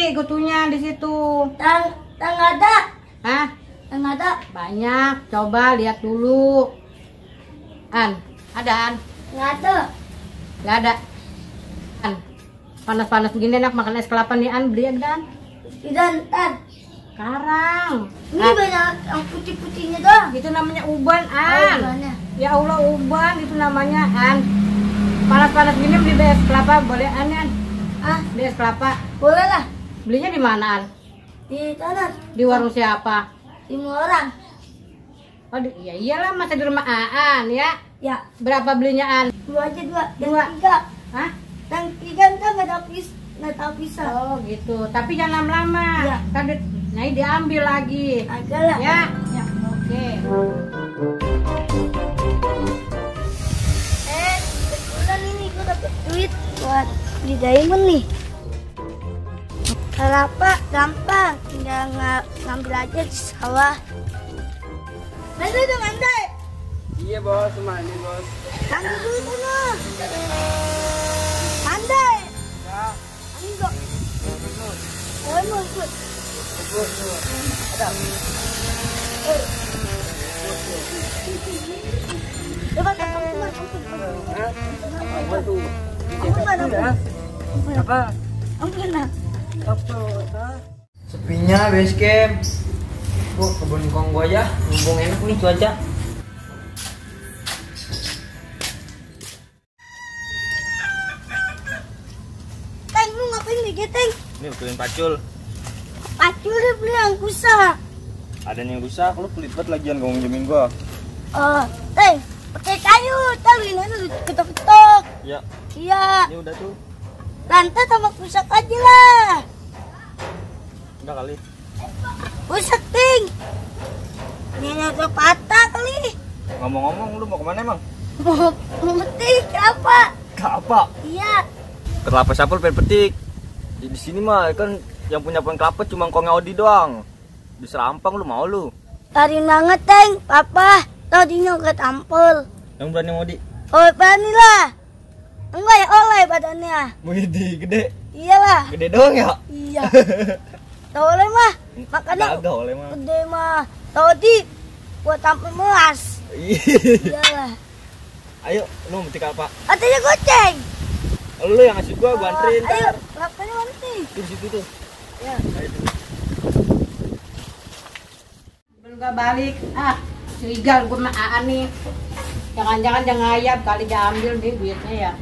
beli kutunya di situ. Tang ada. Hah? Tang ada. Banyak. Coba lihat dulu. An, ada An? Nggak ada. Nggak ada. An, panas-panas begini enak makan es kelapa nih An, beli ada An? Tidak, ntar. Sekarang. Ini banyak yang putih-putihnya doang. Itu namanya uban An. Oh, ubannya. Ya Allah uban itu namanya An. Panas-panas gini beli es kelapa boleh An? Ah, Beli es kelapa. boleh lah. Belinya di mana An? Di sana. Di warung siapa? 5 orang. Oh, ya iyalah masa di rumah Aan ya. Ya, Berapa belinya An? 2 aja 2. Dan Dua. 3. Hah? Dan 3 ntar nggak tahu bisa. Oh gitu. Tapi jangan lama-lama. Iya. Kan nah diambil lagi. Ada lah. Ya. Ya. Oke. Kebetulan ini gue dapet duit buat beli diamond nih. Kelapa gampang, tinggal ngambil aja di sawah. Mandai dong, mandai. Iya bos, mana bos? Ambil dulu sana. Mandai. Ya, Ambil. Oh, mau ikut. ada. Coba tangkap teman. Apa tuh? Apa? Ambil lah. Apa? Sepinya base camp. Kok kebun kong gua aja, mumpung enak nih cuaca. Teng, lu ngapain nih, Teng? Ini betulin pacul. Pacul dia beli yang rusak. Ada yang rusak, lu pelit banget lagian kamu minjemin gua. Teng, pakai kayu, tahu ini lu ketok-ketok. Ya, Iya, ini udah tuh. lantai tambah rusak aja lah. Udah kali. Rusak, Teng. Ini udah patah kali. Ngomong-ngomong, lu mau kemana emang? Mau metik apa? Kelapa. Iya. Kelapa siapa lu pengen petik? Di sini mah kan yang punya pohon kelapa cuma kongnya Odi doang. Di Serampang lu mau lu? Tarin banget, Teng. Papa, tadinya gak tampil. Yang berani mau Odi? Oh, berani lah. Enggak ya, oleh badannya. Widi, gede. Iyalah. Gede doang ya? Iya. Tau oleh mah. Makanya Gagah oleh mah. gede mah. Tadi buat tampil melas. Iyalah. Ayo, lu metik apa? Katanya goceng. Lu yang ngasih gua anterin Ayo, ntar. lapanya mana nih? Di situ tuh. Ya. Ayo tuh. Belum gak balik. Ah, curiga gue sama Aan nih. Jangan-jangan dia ngayap kali dia ambil nih duitnya ya.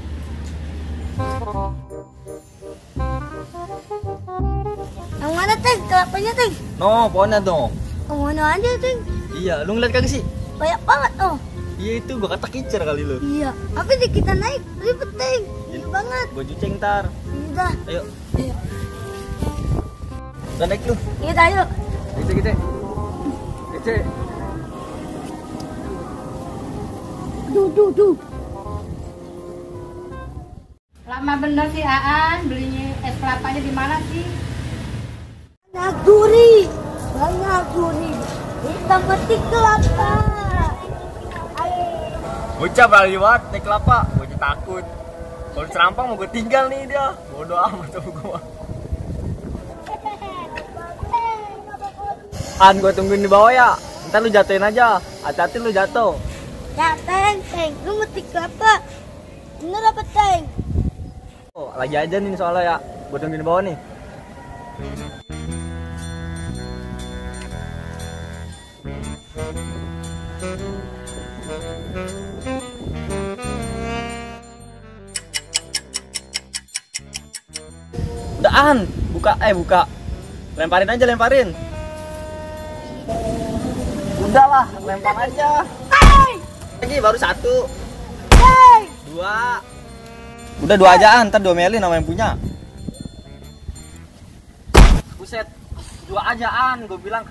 Yang mana, Teng? Kelapanya, Teng? No, pohonnya dong. Yang mana aja, Teng? Iya, lu ngeliat kagak sih? Banyak banget, oh. Iya itu gua kata kicer kali lu. Iya. Tapi di kita naik ribet, Teng. Ribet banget. Gua juceng ntar. Udah. Ayo, Iya. udah naik lu. Iya, ayo. Gitu. Gitu. Duh. Lama bener sih Aan belinya es kelapanya di mana sih? Banyak duri. Kita petik kelapa. Ayo. Bocah berani banget naik kelapa. Gua takut. Kalau Serampang mau gua tinggal nih dia. Bodoh amat sama gua. An, gua tungguin di bawah ya. Ntar lu jatuhin aja. Hati-hati lu jatuh. Ya, Teng. Lu metik kelapa. Bener apa, Teng? Oh, lagi aja nih soalnya ya. Gua tungguin di bawah nih. Udahan, buka. Lemparin. Udahlah, lempar aja. Lagi baru 1. 2. Udah 2 aja, ntar diomelin sama yang punya. Buset, 2 aja, gue bilang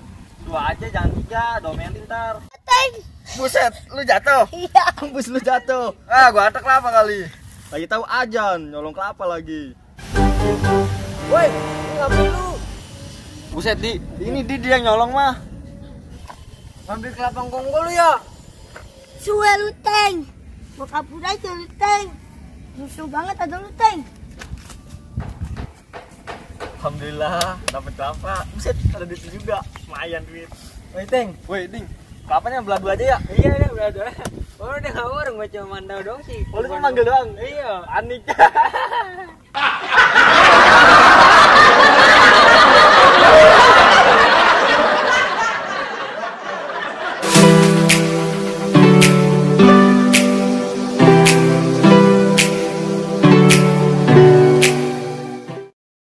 2 aja jangan 3, diomelin ntar. Teng. Buset, lu jatuh. Iya. Ambus lu jatuh. Ah, gua atak kelapa kali. Lagi tahu ajan, nyolong kelapa lagi. Woi, ini ngapain lu? Buset, ini dia yang nyolong mah. Ambil kelapa kongko lu ya. Suwe lu, Teng. Mau kabur aja lu, Teng. Musuh banget ada lu, Teng. Alhamdulillah dapat kelapa. Buset, ada duit juga. Lumayan duit. Woi Teng. Woi, Ding. Kelapanya belah dua aja ya? Iya udah berdua. Oh udah nggak orang, gua cuma mandau doang sih. Oh, lu cuma manggil doang? Iya. Panik.